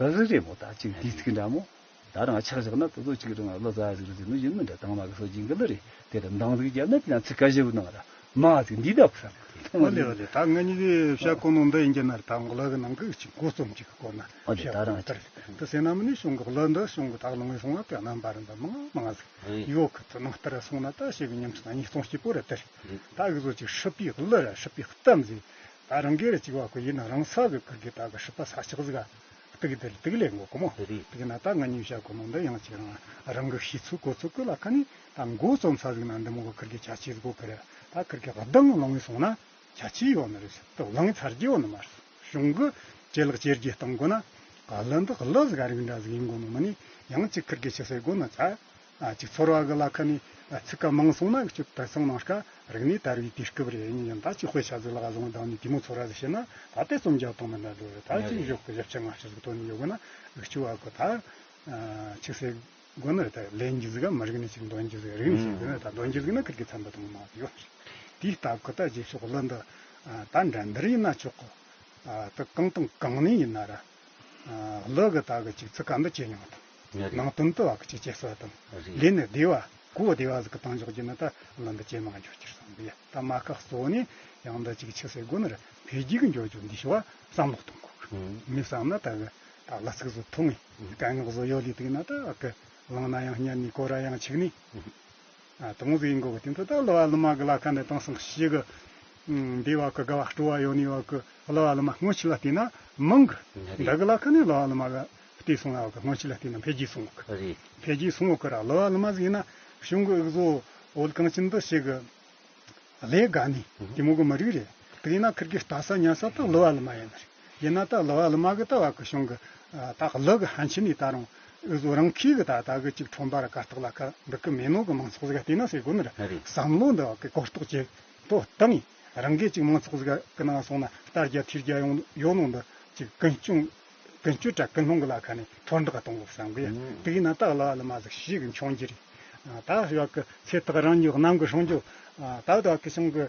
ད་ཟིག་རེད་མོ་ད་ཅིག་དུས་ཚིག་འདྲ་མོ་ད་རང་ཆག་བཞག་ན་དེ་ཚོ་ཅིག་རང་ལོ་ཙཱ་ཟིག་རེད་ཟེར་ནི་ཡིན་མི་འདྲ་དང་མ་གི་སོ་སྦྱིན་གི་ལ་རེད་དེ་ར་འདང་ཟིག་རྒྱབ་ན་དེ་ན་ཚིག་ཀ་བཞི་བོ་ནང་ར་མ་ཟིག་འདི་ད་བུ་ས་ཨོ་ལེ་ཨོ་ལེ། ད་ང་གཉིས་ཀྱིས་བཤད་གོ་ནོ་འདི་ཡིན་གྱི་ན་ར་ད་འགོ་ལ་གི་ནང་གི་ཅིག་འགོ་རྩོམ་ཅིག་གི་སྐོར་ན་ཨོ་ལེ། བཤད་ད་གོ་རང་ནོ་ད་རེད། དེ་སེ་ན་མི་ནི་གཞུང་གི་གླུ་འདི་གཞུང་གི་ད་གླུ་ངོས་སོང་ན་དེ་རྣམ་པ་རིམ་པ་མང་མང་ཟིག་ཨེ། ཡོད་གི་དེ་ནང་ལྟར་སོང་ན་ད་ཞེ་གི་ཉམས་སུ་ཉིས་སྟོང་སྐྱིད་པོ་རེད་དེ་རེད། ད་གི་བཟོ་ཅིག་སྲིད་པའི་གླུ་ར་སྲིད་པའི་གཏམ་ཟིག་ད་རང་གི་ར་ཅིག་བ་གོ་ཡིན་ན་རང་ས་གི་ཁུར་གི་ད་གི་སྲིད་པ་ས་ཆགས་ཟིག་ག་དུག་དེར་དུག་ལེན་གོ་གོ་མོ། རེད། དུག་ན་ད་ང་གཉིས་བཤད་གོ་ནོ་འདི་ཡང་ཅིག་རང་རང་གི་ཤེས་ཚོད་གོ་ཚོད་གི་ལ་ཁ་ནས་ད་མགོ་རྩོམ་ས་ཟིག་ན་འདི་མོ་གི་ཁུར་གི་ཁྱད་ཆོས་ཟིག་གོ་གི་རེད། ད་ཁུར་གི་གདངས་ལོང་ངེ་སོང་ན་ཁྱད་ཆོས་ཡོད་ནི་རེད་ཟེར། ད་ལོང་ངེ་ཚར་རྒྱུ་ཡོད་ནི་མ་རེད། གཞུང་གི་ཅེ་ལག་ཅེ་རྒྱུ་གཏོང་དགོ་ན་ག་ལ་འདི་གླུ་ཟིག་རིགས་འདྲ་ཟིག་ཡིན་དགོ་ནི་མ་ནི་ཡང་ཅིག་ཁུར་གི་ཆི་ཟེར་དགོ་ན་ཚ། ཨ་ཅིག་ཚོར་བ་གི་ལ་ཁ་ནས་ཨ་ཚིག་ཀ་མང་སོང་ན་ཨུ་ཆུ་དར་སང་ནང་ཀ་རིག་གནས་དར་བའི་དུས་སྐབས་རེད། ཡིན་ཡང་ད་ཅིག་དཔེ་ཆ་ཟིག་ལ་བཟུང་བཏང་ནས་དེ་མོ་ཚོར་བ་ཟིག་བྱས་ན་ད་ལྟའི་རྩོམ་རྒྱག་གཏོང་མི་འདྲ་འགྲོ་རེད། ད་ཅིག་ཡོད་གི་ཞབས་ཕྱི་ང་ཤི་ཟིག་ཐོན་ནས་ཡོད་གི་ན་ཨུ་ཆུ་བ་གི་ད་ཨ་ཅིག་ཟེར་དགོ་ནི་རེད། ད་ལེན་རྒྱུ་ཟིག་ག་མི་རིག་ནས་ཅིག་འདོན་རྒྱུ་ཟིག་རིག་ནས་ཅིག་འདོན་ནས་ད་འདོན་རྒྱུ་ཟིག་ན་ཁིར་གི་ཚན་པ་དང་མང་ཡོད་རེད། དེའི་སྟབས་གི་ད་རྗེས་ཕྱོགས་གླུ་འདི་ ད་འགྲན་བསྡུར་ཡིན་ན་ཆོག་གི། ད་གང་དང་གང་ནས་ཡིན་ན་ར། གླུ་གི་ད་གི་ཅིག་ཚིག་ག་འདི་ཇེ་ཉུང་དང་། ནང་དོན་དུ་བ་གི་ཅིག་ཇེ་གསལ་དང་། ལས་ནི་བདེ་བ་གོ་བདེ་བ་ཟིག་གི་བཏང་འཇོག་རྒྱུ་ནི་ད་གླུ་འདི་ཇེ་མང་འགྱོ་རྒྱུ་རེད་བསམ་གི་ཡ། ད་མ་ཁག་གཙོ་བོ་ནས་ཡང་འདི་ཅིག་ཆི་ཟེར་དགོས་ནི་ར། འཕེལ་རྒྱས་གི་འགྱོ་རྒྱུ་འདི་ཞུ་བ་བསམ་བློ་གཏོང་དགོས་གི། མི་བསམ་ན་ད་གི་ད་གླུ་ཚིག་བཟོ་ཐུང་ངེ་སྐད་ངག་བཟོ་ཡོད་ལི་དུག་ན་ད་གི་བླངས་ན་ཡང་སྙན་ནི་གོ་ར་ཡང་ཆིག་ནི། ཨ། དེ་མོ་ཟིག་ཡིན་དགོས་གི། དེ་ཚོ་ད་གླུ་བ་གླུ་མ་གི་ལ་ཁ་ནས་དེང་སང་ཞིག་གི། ཨུམ། འདི་བ་གི་དགའ་བ་སྤྲོ་བ་ཡོད་ནི་བ་གི་གླུ་བ་གླུ་མ་སྔོན་ཆད་ལ་བལྟས་ན་མང་གི། རེད། འདི་གི་ལ་ཁ་ནས་གླུ་བ་གླུ་མ་གི་བལྟས་སོང་ན་བ་གི་སྔོན་ཆད་ལ་བལྟས་ན་འཕེལ་རྒྱས་སོང་གི། རེད། འཕེལ་རྒྱས་སོང་གི་ར། གླུ་བ་གླུ་མ་ཟིག་ཡིན་ན་གཞུང་གི་འུ་བཟོ་བོད་གངས་ཅན་འདི་ཞིག་གི་ལས་དགའ་ནི་དེ་མོ་གི་མི་རིགས་རེད། དེ་ཡིན་ན་ཁིར་གི་ལྟ་ས་ཉན་ས་ད་གླུ་བ་གླུ་མ་ཡིན་ནི་རེད། ཡིན་ན་ད་གླུ་བ་གླུ་མ་གི་ད་བ་གི་གཞུང་གི། ཨ། ད་གླུ་གི་ཕན་ཆད་ནས་ད་རུང་འུ་ཚོ་རང་ཁྱིམ་གི་ད་ད་གི་ཅིག་ཁྲོམ་པ་ར་གར་སྟེགས་ལ་ཁ་འདི་གི་མེད་ནོ་གི་མང་ཚོགས་ཟིག་ག་བལྟས་ན་ཟེར་དགོས་ནི་རེད། རེད། བསམ་བློ་འདི་བ་གི་གོ་རྟོགས་ཇེ་མཐོ་བཏང་ངེ་རང་གི་ཅིག་མང་ཚོགས་ཟིག་གི་ནང་སོང་ན་རྟ་རྒྱ་འཐེར་རྒྱ་ཡོང་ཡོད་ནོ་འདི་ཅིག་ཀུན་སྤྱོད་ཀུན་སྤྱོད་དྲ་ཀུན་སློང་གི་ལ་ཁ་ནས་མཐོར་འདེགས་གཏོང་དགོས་བསམ་གི། ཨང་། དེ་ཡིན་ན་ད་གླུ་བ་གླུ་མ་ཟིག་ཞིག་གི་འཁྱོངས་རྒྱུ་རེད། ད་ཞོག་གི་ཚེ་ཐག་རིང་ཉིད་གནམ་གྱི་སྲུང་སྐྱོབ། ད་ད་གི་ཞང་གི་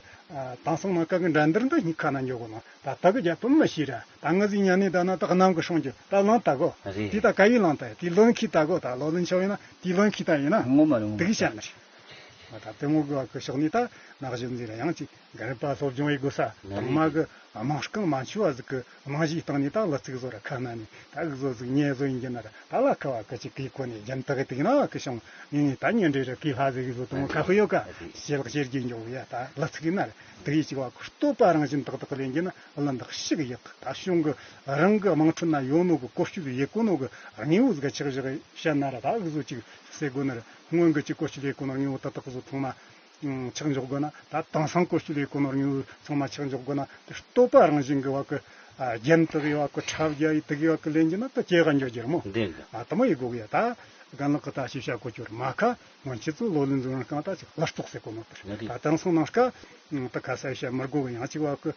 དེང་སང་ནང་གི་འགྲན་བསྡུར་འདི་གཉིས་ཁ་ན་འཇོག་གོ་ནོ་ད་ད་གི་རྒྱ་དུམ་མི་ཤེས་ར། ད་ང་ཟིག་ཉན་ནི་ད་ན་ད་གནམ་གྱི་སྲུང་སྐྱོབ་ད་བླངས་ད་གོ། རེད། དེ་ད་ག་ཡིས་བླངས་ད་དེ་བློན་ཁྱི་ད་གོ། ད་བློན་ཆེན་ཡིན་ན་དེ་བློན་ཁྱི་ད་ཡིན་ན་ངོ་མ་རུང་དེ་གི་བཤད་ནི་རེད། ད་དེ་མོ་གི་བ་གི་ཕྱོགས་ནས་ད་ནག་གཞོན་ཟིག་ར་ཡང་ཅིག་རྒན་པ་སློབ་སྦྱོང་ཡེད་དགོས་ས་དང་མ་གི་དམངས་རྐང་མ་འཆུ་བ་ཟིག་གི་རྨང་གཞིའི་སྟེང་ནས་ད་གླུ་ཚིག་བཟོ་ར་ཁ་ན་ནས་ད་འུ་བཟོ་ཟིག་ཉེ་བཟོ་ཡིན་གྱི་ན་ར། ད་ལ་ཁ་བ་གི་ཅིག་གི་གོ་ནས་རྒྱན་དག་གི་དུག་ན་བ་གི་ཤོང་ངེས་ངེས་ད་ཉེ་འབྲེལ་ར་གི་ལྷ་ཟིག་གི་བཟོ་དུ་མོ་ཁ་ཧུ་ཡོད་ཀ་ཞེ་ལག་ཞེ་རྒྱས་འཇོག་ཡ། ད་གླུ་ཚིག་ཡིན་ན་ར་དུག་ཡི་ཅིག་བ་གི་བསྟོད་པ་རང་བཞིན་ཏག་ཏག་ལེན་གྱི་ན་གླུ་འདག་ཤིག་ཡག་ད་ཤོང་གི་རང་གི་དམངས་ཁྲོད་ན་ཡོད་ནོ་གི་བཀོལ་སྤྱོད་ཡེད་གོ་ནོ་གི་དངོས་པོ་ཟིག་ཆགས་བཞག་བཤད་ན་ར། ད་འུ་བཟོ་ཅིག་ཟེར་དགོས་ན་ར་སྔོན་གི་ཅིག་བཀོལ་སྤྱོད་ཡེད་གོ་ནོ་དངོས་པོ་ཏག་ཏག་བཟོ་ཐོང་ན། ཆགས་འཇོག་དགོས་ན་ད་དེང་སང་བཀོལ་སྤྱོད་ལས་གོ་ནོར་དངོས་ཚང་མ་ཆགས་འཇོག་དགོས་ན་དེ་བསྟོད་པ་རང་བཞིན་གྱི་བ་གི་རྒྱན་དག་ཡོད་བ་གི་ཁྲབ་རྒྱ་ཡི་དག་ཡོད་གི་ལེན་གྱི་ན་ད་ཇེ་ག་འཇོག་རྒྱུ་རེད་མོ། འདི་གི་ཨ་དེ་མོ་ཡི་དགོས་གི་ཡ། ད་རྒན་ལགས་གི་ད་ཤེས་བྱ་གོ་ཆོད་མ་ཁ་སྔོན་ཆད་ཚོ་ལོ་ལོན་ཚོ་རང་རྐང་ད་ཅིག་ལ་རྟོགས་ཟེར་གོ་ནོ་དེ་རེད། ད་དེང་སང་ནང་སྐབས་ད་ཁ་ས་ཤ་མི་དགོས་གི་ཡང་ཅིག་བ་གི་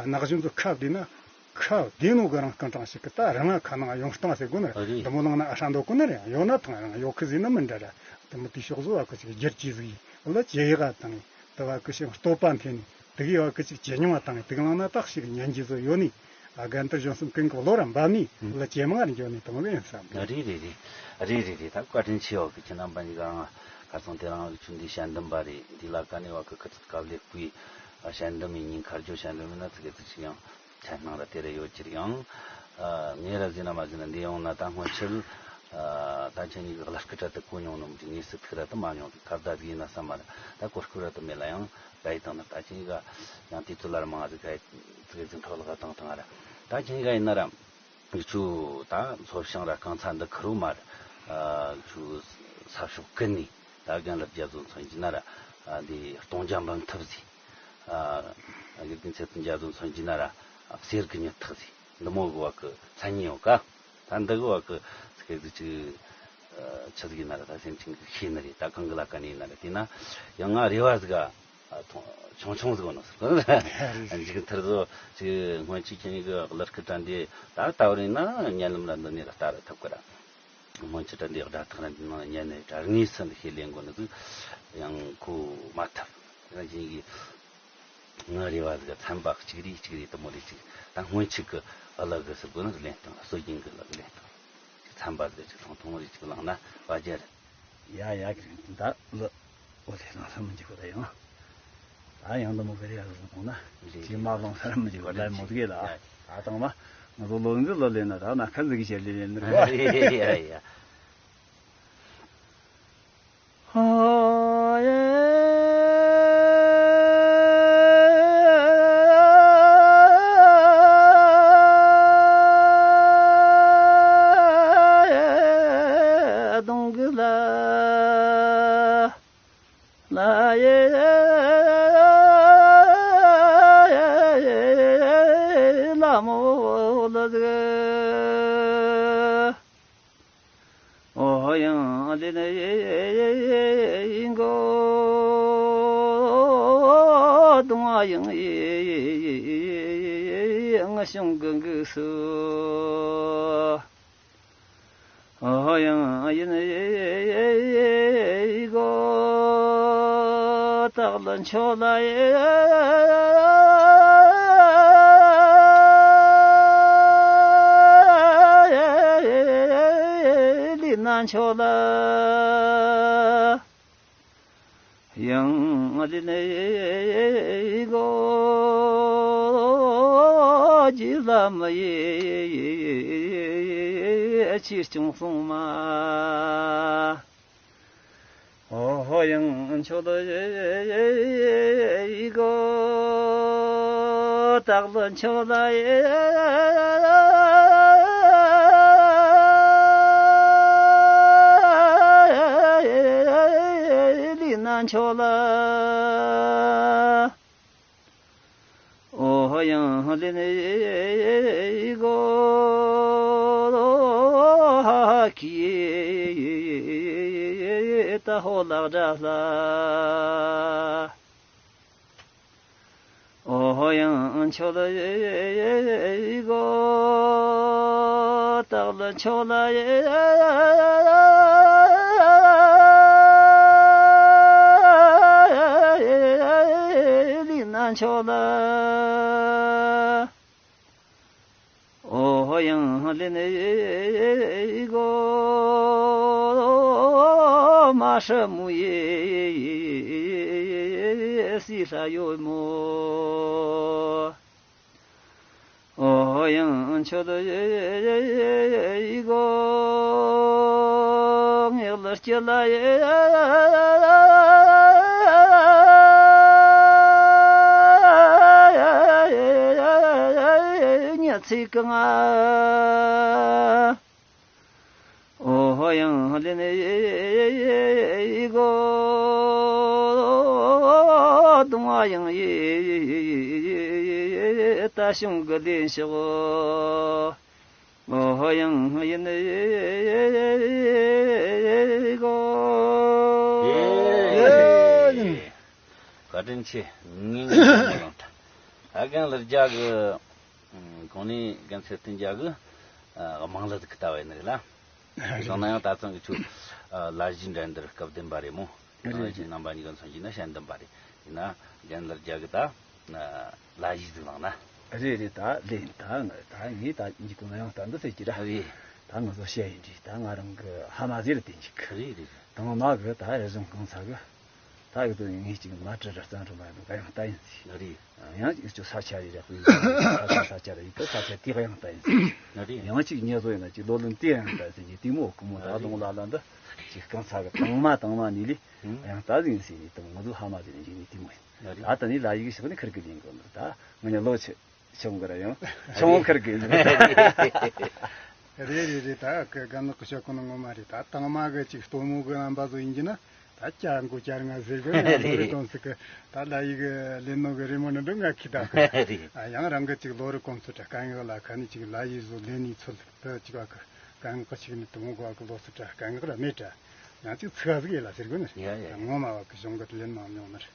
ནག་གཞོན་ཚོ་ཁ་བདེ་ན། ཁ་བདེ་ནོ་གི་རང་རྐང་གྲངས་ཤིག་གི་ད་རང་ང་ཁ་ནང་ཡོང་སྟངས་ཟེར་དགོས་ན་རེད། འདི་མོ་ལངས་ན་ཨ་ཧྲ་འདོད་གོ་ན་རེད། ཡོང་ན་ཐང་རང་ཡོད་གི་ཟིན་ན་མི་འདྲ་ར། དེ་མོ་དེ་ཕྱོགས་བཟོ་བ་གི་ཅིག་བསྒྱུར་བཅོས་ཟིག་ཡིན་ལ་ཇེ་ཡག་ག་བཏང་ཡིན། དེ་བ་གི་ཞིག་བསྟོད་པ་འཐེན་ནས་དེ་གི་བ་གི་ཅིག་ཇེ་ཉུང་བ་བཏང་ཡིན། དེ་གི་ལངས་ན་ཏག་ཞིག་ཉན་རྒྱུ་བཟོ་ཡོད་ནི། ཨ་དགའ་འདིར་གཞོན་གསུམ་ཀུན་གོ་བློ་ར་འབབ་ནི་ལ་ཇེ་མང་ར་འགྱོ་ནི་དེ་མོ་གི་ཡིན་བསམ། རེད་རེད་རེད། རེད་རེད་རེད། ད་བཀའ་དྲིན་ཆེ་བ་གི་ཁྱེད་རྣམ་པ་གཉིས་ཀ་རང་ཁ་སང་དེ་རང་གི་ཆུ་འདི་ཞལ་འདུམ་པ་རེད། འདི་ལ་ཀ་ནས་བ་གི་ཁི་ཚིག་སྐབས་ལས་བསྐུལ་ཞལ་འདུམ་ཡིན་ཉིན་ཁ་རྒྱོ་ཞལ་འདུམ་ཡིན་ན་ཚིག་གི་ཚིག་ཞིག་ཡང་། ཚན་སྣང་ར་དེ་ར་ཡོད་ཀྱིར་ཡང་། ཨ་ངས་ར་ཟིན་ན་མ་ཟིན་ན་འདི་ཡོང་ན་ད་སྔོན་ཆད། ཨ་ད་ཁྱེད་གཉིས་ཀྱི་གླུ་སྐད་ར་དེ་གོ་མྱོང་ནོ་མི་ངས་སི་ཐིག་ར་དེ་མ་མྱོང་གི་ཁ་བརྡ་ཟིག་ཡིན་ན་བསམ་མ་ར་ད་གོ་སྐབས་ར་དེ་མེད་ལ་ཡང་བརྡ་ཡི་དང་ན་ད་ཁྱེད་གཉིས་ཀ་ཡང་དུས་ཚོད་ལ་ར་མང་ཟིག་ག་ཚིག་ཟིག་འཕྲོ་ལ་ག་བཏང་བཏང་ར་ད་ཁྱེད་གཉིས་ཀ་ཡིན་ན་ར་ཆུ་ད་མཚོ་བྱང་ར་རྐང་ཚ་འདི་ཁུར་བོ་མ་ར་ཆུ་ས་ཕྱོགས་ཀུན་ནས་ད་རྒན་ལགས་རྒྱ་མཚོ་མཚོན་གྱི་ན་ར་འདི་སྟོང་རྒྱ་འབུམ་ཐུབ་ཟིག་ཨ་དགེ་རྒན་ཚེ་བརྟན་རྒྱ་མཚོ་མཚོན་གྱི་ན་ར་གསེར་གྱི་ཉི་ཐག་ཟིག་འདི་མོ་གི་བ་གི་མཚན་ཉིད་ཡོད་ཀ་ད་འདི་གི་བ་གི་སྐད་ཟིག་ཅིག་ཆི་ཟིག་ཡིན་ན་ར་ད་སེམས་ཅན་གི་ཤེས་ནི་རེད། ད་གང་གི་ལ་ཀ་ནས་ཡིན་ན་ར་དེ་ན་ཡང་ང་རེ་བ་ཟིག་ག་ཆུང་ཆུང་ཟིག་ནོ་ཟིག་འཇིག་མཐར་བཟོ་ཅིག་སྔོན་ཆད་ཁྱེད་གཉིས་གི་གླུ་སྐད་དྲ་འདི་ད་ལྟ་བར་ཡིན་ན་ཉན་ལམ་ར་འདི་ནས་ར་ལྟ་ར་ཐུབ་གི་ར་སྔོན་ཆད་དྲ་འདི་སྒྲ་ཐག་ར་འདི་ནང་ཉན་ནས་དྲ་དངོས་སུ་འདི་ཤེས་ལེན་དགོས་ནི་ཟིག་ཡང་གོ་མ་ཐུབ་ར་ཁྱེད་གཉིས་གི་ང་རེ་བ་ཟིག་ཚན་པ་གཅིག་རེ་གཅིག་རེ་དེ་མོ་རེ་གཅིག་ད་སྔོན་ཆད་གི་གླུ་གི་ཟེར་དགོས་ན་ལེན་སྟངས་སྲོལ་རྒྱུན་གི་གླུ་གི་ལེན་སྟངས་གཅིག་ཚན་པ་ཟིག་གཅིག་ཐུང་ཐུང་རེ་གཅིག་བླངས་ན་བ་རྒྱ་རེད། ཡ་ཡ་ད་གླུ་འོ་དེ་རང་སེམས་མི་འཇིགས་པ་ད་ཡང་ད་ཡང་དེ་མོ་གི་རེ་བ་ཟིག་ཐོང་ན་རེད། ཅིག་མ་བླངས་སེམས་མི་འཇིགས་པ་ད་མོ་དགེ་ད་ཡ་ད་དང་མ་ང་ཚོ་ལོ་འདི་ལོ་ལེན་ན་ད་ན་ཁ་ཟིག་གི་ཞལ་ལས་ལེན་ནི་རེད། ཡ་ཡ། ཨོ་ཡང་ལེ་ནེ་གོ་དུང་ཡང་ཡང་ཤང་གང་གི་སུ། ཨོ་ཡང་ཡིན་གོ་དག་ལ་མཆོག་ལ། མཆོག་ལ་ཡང་ལེན་དགོ། རྗེ་བླ་མ་ཡི་ཆོས་སྐྱོང་སྲུང་མ། ཨོ་ཡང་མཆོག་ལ་ཡི་གོ། སྟག་ལ་མཆོག་ལ་ཡི་ལི་ན་མཆོག་ལ། ཨོ་ཡང་ལེན་གོ། ཧ་ཧ་ཁི་ད་ཧོ་ལག་འདྲ་ལ། ཨོ་ཡང་མཆོག་ལ་ཡི་གོ། སྟག་ལ་མཆོག་ལ་ཡི་ལི་ན་མཆོག་ལ། ཨོ་ཡང་ལེན་གོ། མ་ཧྲ་མུ་ཡི་སི་ཧྲ་ཡོད་མོ། ཨོ་ཡང་མཆོག་ལ་ཡི་གོ། ངེག་ལ་སྐྱི་ལ་ཡི་ཉི་ཚེ་གང་ཨོ་ཡང་ལེན་གོ། གདོང་བ་ཡང་ཡི་ད་ཤོང་གི་ལེན་ཤོག། ཨོ་ཡང་ཡིན་གོ། བཀའ་དྲིན་ཆེ། ངས་ངས་མ་ལང་ད། ཨ་གང་ལ་རྒྱ་གི། གོང་ནས་རྒན་ཚེ་བརྟན་རྒྱ་གི་དམངས་ལ་ཟིག་ལྟ་བ་ཡིན་ནི་རེད་ལ། སོང་ན་ཡང་ད་ཚང་གི་ཆུ་ལ་གཞི་འདྲ་འདིར་སྐབས་བདུན་པ་རེད་མོ། རེད། རྣམ་པ་གཉིས་ཀ་མཚོན་གྱི་ན་ཞལ་འདུམ་པ་རེད། ཡིན་ན་རྒན་ལར་རྒྱ་གི་ད་ལ་གཞི་ཟིག་བླངས་ན། རེད་རེད། ད་ལེན་ད་ང་ད་ངས་ད་འཇིག་གོ་ན་ཡང་ད་འདི་ཟེར་གྱི་ར། རེད། ད་ང་ཚོ་བཤད་ཡིན་དྲིས་ད་ང་རང་གི་ཧ་མ་ཟེར་དེ་འཇིག་རེད་རེད། དང་མ་གི་ད་རེ་ཟུང་གང་ཚ་གི། ད་ཡོད་དོ་ངས་ཅིག་མ་བྲི་ར་རྩ་འགྲོ་མ་ཡོང་ག་ཡང་ལྟ་ཡིན་ཟིག་ང་རེད། ཡང་ཅིག་ཅོ་ས་ཆ་རེ་ར་ཧུའི་ས་ཆ་ས་ཆ་ར་ཡིན་ད་ས་ཆ་དེ་ག་ཡང་ལྟ་ཡིན་ཟིག་ང་རེད། ཡང་ཅིག་ཉེ་བཟོ་ཡིན་ན་ཅིག་ལོ་ལོན་དེ་ཡང་ལྟ་ཟིན་གྱི་དེ་མོ་ཀུ་མོ་ད་ལོང་ལ་ལ་འདི་ཅིག་རྐང་ཚ་གི་དང་མ་དང་མ་ནི་ལི་ཡང་ལྟ་ཟིན་ཟིན་ནི་དང་ང་ཚོ་ཧ་མ་ཟིན་གྱི་ནི་དེ་མོ་ཡིན། ད་ད་ནི་ལ་ཡི་གི་ཞོག་ནི་ཁིར་གི་ལིང་གོ་ནི་ད་ང་ཉ་ལོ་ཆེ། ཆུང་གི་ར་ཡང་ཆུང་ཁར་གི་རེད་རེད་རེད། ད་གི་རྒན་ལགས་ཀྱི་ཤོག་གོ་ནི་ངོ་མ་རེད། ད་དང་མ་གི་ཅིག་སྟོན་མོ་གི་རྣམ་པ་བཟོ་ཡིན་གྱི་ན་ད་བཅར་མགོ་བཅར་ང་ཟེར་གི་ཡང་ལོ་རེ་གོམས་སུ་གི་ད་ལ་ཡི་གི་ལེན་ནོ་གི་རི་མོ་ནི་འདི་ང་ཁི་ད་གི་རེད། ཡང་རང་གི་ཅིག་ལོ་རེ་གོམས་སུ་དྲ་དཀའ་ངལ་ལ་ཁ་ནི་ཅིག་ལ་ཡི་བཟོ་ལེན་ནི་ཚུལ་དུ་ཅིག་བ་གི་དཀའ་ངལ་ཅིག་ནི་དུ་མོ་གི་བ་གི་ལོ་སུ་དྲ་དཀའ་ངལ་ར་མེད་དྲ་ཡང་ཅིག་ཚིག་ཟིག་ཡེ་ལ་ཟེར་གི་ནི་ཡ་ཡ་ངོ་མ་བ་གི་གཞུང་གི་ལེན་མ་མྱོང་ནི་རེད།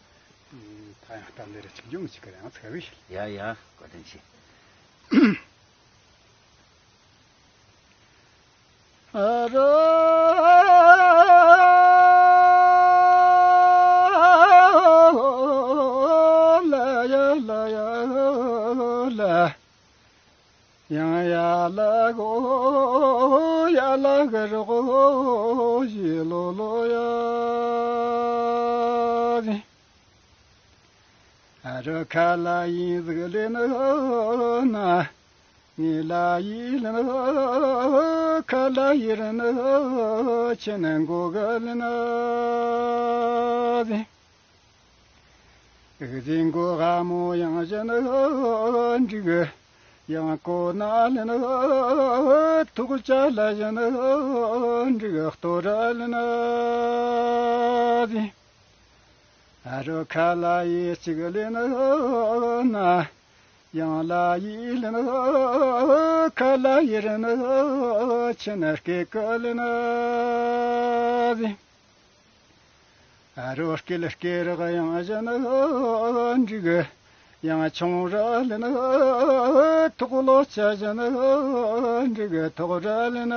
ད་ཡང་གཏམ་འདི་རེ་ཅིག་ཡོང་ཅིག་གི་ཡང་ཚ་བའི་ཤིག་ཡ་ཡ་བཀའ་དྲིན་ཆེ། ཨ་རོ་ལ་ཡ་ལ་ཡ་ལ། ཡང་ཡ་ལ་གོ་ཡ་ལ་ག་རོ་གོ་ཞི་ལོ་ལོ་ཡ་རི། ཨ་རོ་ཁ་ལ་ཡིན་ཟིག་ལེ་ན་ན་ངི་ལ་ཡི་ལེ་ན་ཁ་ལ་ཡི་རེ་ན་ཆེ་ན་གོ་ག་ལེ་ན་རི། གཟིགས་མགོ་ཧ་མོ་ཡང་བཞིན་འགྲིག་ཡང་གོ་ན་ལེན་ཐུགས་ཅག་ལ་བཞིན་འགྲིག་ལྟོ་ར་ལེན་ཟིན། ཨ་རོ་ཁ་ལ་ཡི་གཅིག་ལེན་ན་ཡང་ལ་ཡི་ལེན་ཁ་ལ་ཡི་རེན་ཆེན་སྐད་ཀ་ལེན་ཟིན། ཨ་རོ་སྐེ་ལ་སྐེ་རག་ཡང་བཞིན་འགྲིག་ཡང་ཆུང་ར་ལེན། ཐོག་ལོ་ཆ་བཞིན་འགྲིག་ཐོག་ར་ལེན་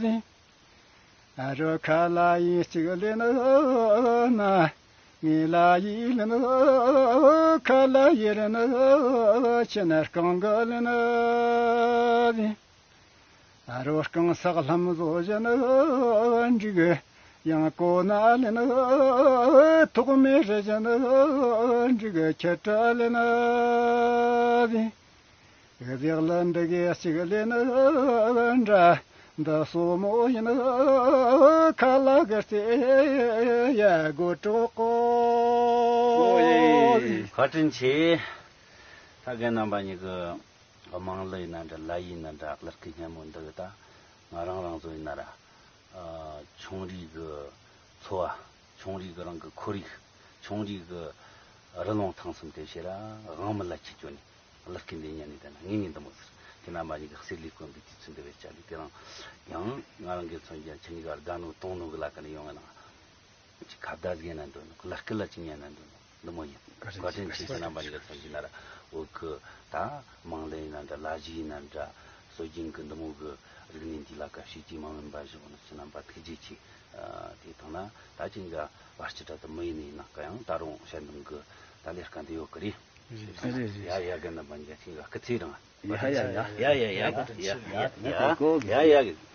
ཟིན། ཨ་རོ་ཁ་ལ་ཡིན་གཅིག་ལེན་ན་ངའི་ལ་ཡི་ལེན། ཁ་ལ་ཡི་རེན་ཆེན་རྐང་ག་ལེན་ཟིན། རོ་རྐང་སག་ལྷམ་བཟོ་བཞིན་འགྲིག། ཡང་གོ་ན་ལེན་ཐོག་མེད་རེ་བཞིན་འགྲིག། ཁྱི་ཁྲ་ལེན་ཟིན། གཟེག་ལ་འདི་གས་གཅིག་ལེན་འདྲ། འདི་སོ་མོ་ཡིན་ཁ་ལག་གི་རྩེ་ཡ་སྒོ་གྲོགས་གོ། བཀའ་དྲིན་ཆེ། ད་རྒན་རྣམ་པ་གཉིས་ཀྱི་དམངས་གླུ་ཡིན་ན་འདྲ། ལ་ཡིན་ན་འདྲ། གླུ་སྐད་སྙན་མོ་འདི་གི་ད་ང་རང་རང་ཚོ་ཡིན་ན་ར། ཨ། ཆུང་རིགས་ཀྱི་འཚོ་བ། ཆུང་རིགས་ཀྱི་རང་གི་ཁོར་ཡུག་ཆུང་རིགས་ཀྱི་རི་ལུང་ཐང་གསུམ་དེ་བྱས་ར་དབང་མི་ལ་ཁྱི་སྐྱོ་ནས་གླུ་སྐད་འདི་ཉན་ནས་བསྡད་ན་ངེད་གཉིས་འདི་མོ་ཟེར། ཁྱེད་རྣམ་པ་གཉིས་ཀྱི་གསེར་ལས་དཀོན་པའི་དུས་ཚོད་འདི་བས་བཅར་ལས། དེ་རིང་ཡང་ང་རང་གི་མཚོན་རྒྱ་ཁྱེད་གཉིས་ཀ་དགའ་ནོ་གཏོང་ནོ་གི་ལ་ཀ་ནས་ཡོང་ངེ་ན། ཅིག་ཁ་བརྡ་ཟིག་ཡེད་ན་འདོད་ནོ། གླུ་སྐད་ལ་ཅིག་ཉན་ན་འདོད་ནོ། འདི་མོ་ཡིན། བཀའ་དྲིན་ཆེ། ཁྱེད་རྣམ་པ་གཉིས་ཀ་མཚོན་རྒྱུ་ན་ར། བོད་ཀྱི་ད་དམངས་གླུ་ཡིན་ན་འདྲ། ལ་གཞས་ཡིན་ན་འདྲ། སྲོལ་རྒྱུན་གྱི་འདི་མོ་གི་རིག་གནས་འདི་ལ་ཀ་ཤེས་ཀྱི་མ་མིན་པ་ཞིག་ནི་ཁྱེད་རྣམ་པ་ཐུགས་རྗེ་ཆེ། ཨ། དེ་དང་ན་ད་ཅིག་འགའ་བར་སྤྱི་དྲ་དུ་མི་ཡིན་ནི་ཡིན་ན་ཀ་ཡང་ད་རུང་བཤད་འདུམ་གི་ད་ལས་ཀ་འདི་ཡོད་གི་རེད། རེད་རེད། ཡ་ཡ། རྒན་རྣམ་པ་གཉིས་ཀ་ཅིག་འགའ་སྐུ་ཚེ་རིང་། ཡ་ཡ་ཡ་ཡ་ཡ་ཡ་ཡ་ཡ་ཡ་ཡ།